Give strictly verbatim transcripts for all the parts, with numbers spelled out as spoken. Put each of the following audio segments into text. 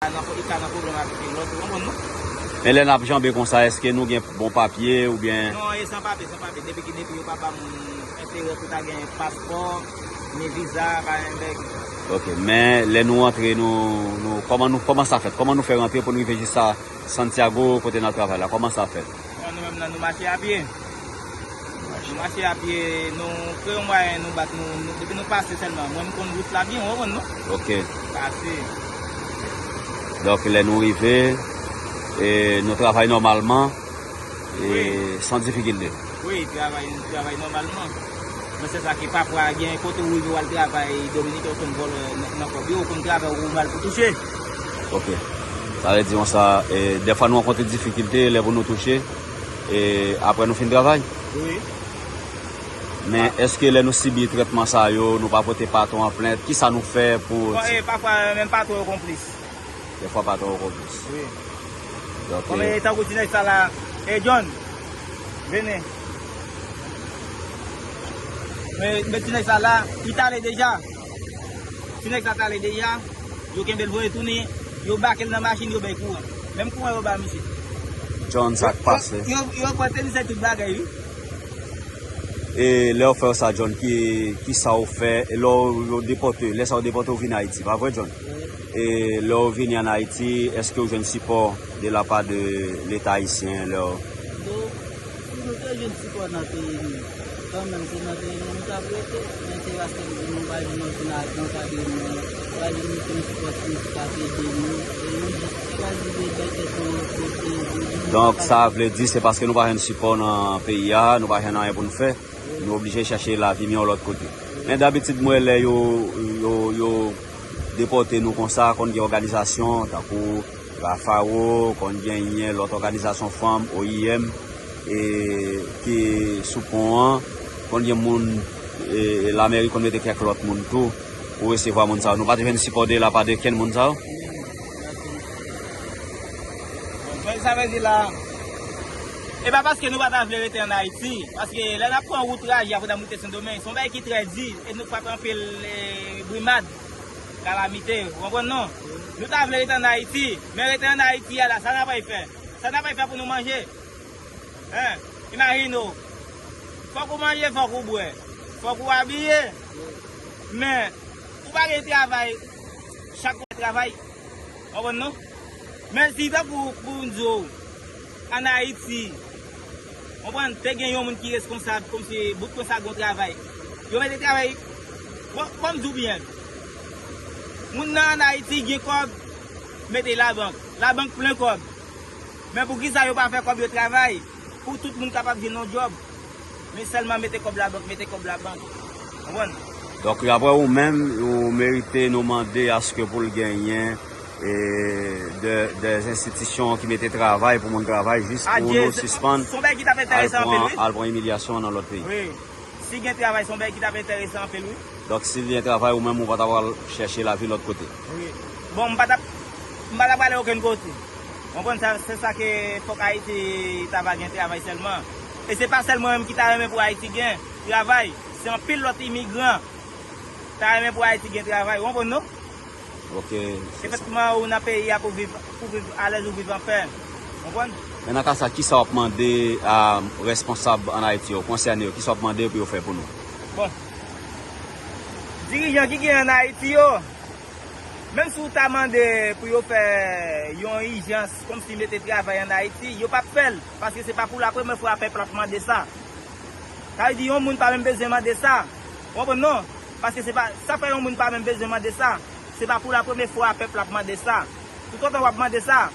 nan, li ka nan pwoblèm avèk lòt, ou konprann non? Men lè n ap janbe konsa, èske nou gen bon papye oubyen? Non, e san papye, san papye. Depi ki, depi yo pa ba moun enterè pou ta gen paspò, ni viza, pa gen bèg. Ok, men lè nou antre, nou, nou, kòman nou, kòman sa fèt? Kòman nou fè rantre pou nou rive jis a Santiago, kote n ap travay la? Kòman sa fèt? Bon, nou menm nan, nou mache a pye. Nou mache a pye, nou kreye yon mwayen, nou bat, nou, nou, depi nou pase sèlman. Mwen, m konn wout la byen, ou konprann non? Ok. Pase. Donk, lè nou rive, e, nou travay nòmalman, e, wi, san difikilte. Wi, travay, travay nòmalman. Men se sa ki pafwa gen kote ou rive w al travay Dominiken, ou konn vòlè nan, nan kòb yo, ou konn travay ou mal pou touche. Ok. Sa vle di konsa, e, dèfwa nou rankontre difikilte lè pou nou touche, e, apre nou fin travay. Wi. Men èske lè nou sibi trètman sa yo, nou pa pote patwon an plent? Kisa nou fè pou... Bon, e, pafwa, menm patwon yo konplis. Dèfwa patwon yo konplis. Wi. Donk, bon, e, men tankou ti nèg sa la, e, John, vini. Men, men ti nèg sa la, li t ale deja. Ti nèg sa t ale deja. Yo kenbe l voye tounen. Yo bake l nan machin, yo bay kouran. Menm kouran yo ba misye. John, sa k pase? Yo, yo, yo pran tenis ak tout bagay, wi. E lè yo fè w sa, John, ki, ki sa w fè? E lè w, yo depòte, lè sa yo depòte w vin Ayiti, pa vre, John? E lè w vini ann Ayiti, èske w jwenn sipò de la pa de Leta ayisyen lè w... Bon, si nou te jwenn sipò nan peyi nou, kanmenm se nan peyi nou nou t ap rete, men se paske nou pa jwenn okenn ajan ka de nou, pa jwenn okenn sipò ki ka ede nou, e nou jis chwazi de bay tèt nou yon kote, nou... Donk, sa vle di se paske nou pa jwenn sipò nan peyi a, nou pa jwenn anyen pou n fè, nou oblije chèche lavi miyò lòt kote. Men dabitid, m wè lè yo, yo, yo depòte nou konsa, konn gen òganizasyon, tankou Rafaro, konn genyen lòt òganizasyon fanm, O I M, e, ki sou pon an, konn gen moun, e, lameri konn mete kèk lòt moun tou pou resevwa moun sa yo. Nou pa t jwenn sipò de la pa de kenn moun sa yo? Sa vle di la, e pa paske nou pa ta vle rete ann Ayiti, paske lè n ap pran wout traje a pou n ap moute Sendomeng, se yon bagay ki trè di, e nou frape anpil, e, brimad, kalamite, ou konprann non? Nou ta vle rete ann Ayiti, men rete ann Ayiti a la, sa n ap fè? Sa n ap fè pou nou manje? Hein? Imajine w, fòk ou manje, fòk ou bwè, fòk ou abiye, men ou pa gen travay, chak lè travay, ou konprann non? Men si tankou pou m di w, ann Ayiti, konprann, te gen yon moun ki reskonsab, kòmsi bout konsa gon travay. Yo mete travay, bon, bon, m di w byen. Moun nan ann Ayiti gen kòb, mete labank. Labank plen kòb. Men poukisa yo pa fè kòb yo travay? Pou tout moun kapab jwenn yon djòb. Men sèlman mete kòb labank, mete kòb labank. Konprann? Donk, daprè ou menm, ou merite nou mande aske pou l genyen, e, de, de enstitisyon ki mete travay pou moun travay jis pou nou sispann al pran, al pran imilyasyon nan lòt peyi. Wi. Si gen travay, se yon bagay ki t ap enteresan anpil, wi. Donk, si l gen travay, ou menm, ou pa ta pral chèche lavi lòt kote? Wi. Bon, m pa t ap, m pa t ap prale okenn kote. Ou konprann sa, se sa ke fòk Ayiti ta va gen travay sèlman. E se pa sèl mwen menm ki ta renmen pou Ayiti gen travay. Se anpil lòt imigran ta renmen pou Ayiti gen travay. Ou konprann, non? Ok. Efektivman, ou nan peyi a pou viv, pou viv alèz, ou viv anpè. Konprann? Men nan ka sa, kisa w ap mande a responsab ann Ayiti yo, konsène yo, kisa w ap mande yo pou yo fè pou nou? Bon. Dirijan ki gen ann Ayiti yo, menm si w ta mande pou yo fè yon ijans, kòmsi mete travay ann Ayiti, yo p ap fè l, paske se pa pou la premyè fwa pèp la ap mande sa. Sa vle di yon moun pa menm bezwen mande sa. Ou konprann non? Paske se pa, sa fè yon moun pa menm bezwen mande sa. Se pa pou la premyè fwa pèp la ap mande sa. Toutotan w ap mande sa,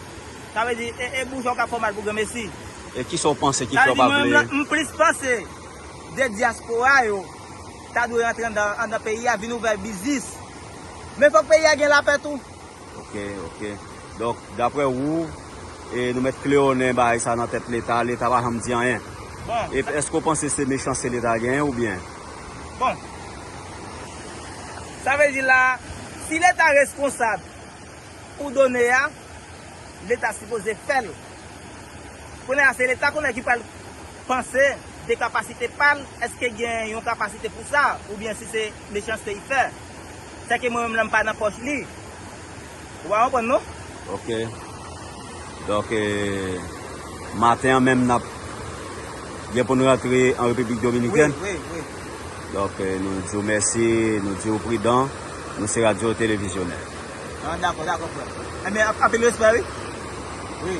sa vle di, e, e bouch ou k ap fè w mal pou granmesi. E kisa w panse ki fè w pa vle? Sa vle di, mwen menm, m plis panse de dyaspora yo ta dwe rantre anndan, anndan peyi a, vin ouvè biznis. Men fòk peyi a gen lapè tou. Ok, ok. Donk, daprè ou, e nou mèt klewonnen bagay sa nan tèt Leta, Leta pa janm di anyen. Bon, e sa, èske w panse se mechanste Leta genyen oubyen? Bon, sa vle di la, si Leta reskonsab pou done a, Leta sipoze fè l. Kounye a, se Leta kounye a ki pral panse de kapasite pa l, èske gen yon kapasite pou sa, oubyen si se mechanste li fè. Sèke mwen menm la, m pa nan pòch li. Ou pa konprann, non? Ok. Donk, eh, maten an menm n ap gen pou n rantre an Repiblik Dominikèn. Wi, wi, wi. Donk, eh, nou di w mèsi, nou di w pridan. Nou se Radyo Televizyonè. Ah, dakò, dakò, frè. Enben, ap- anpil respè, wi. Wi.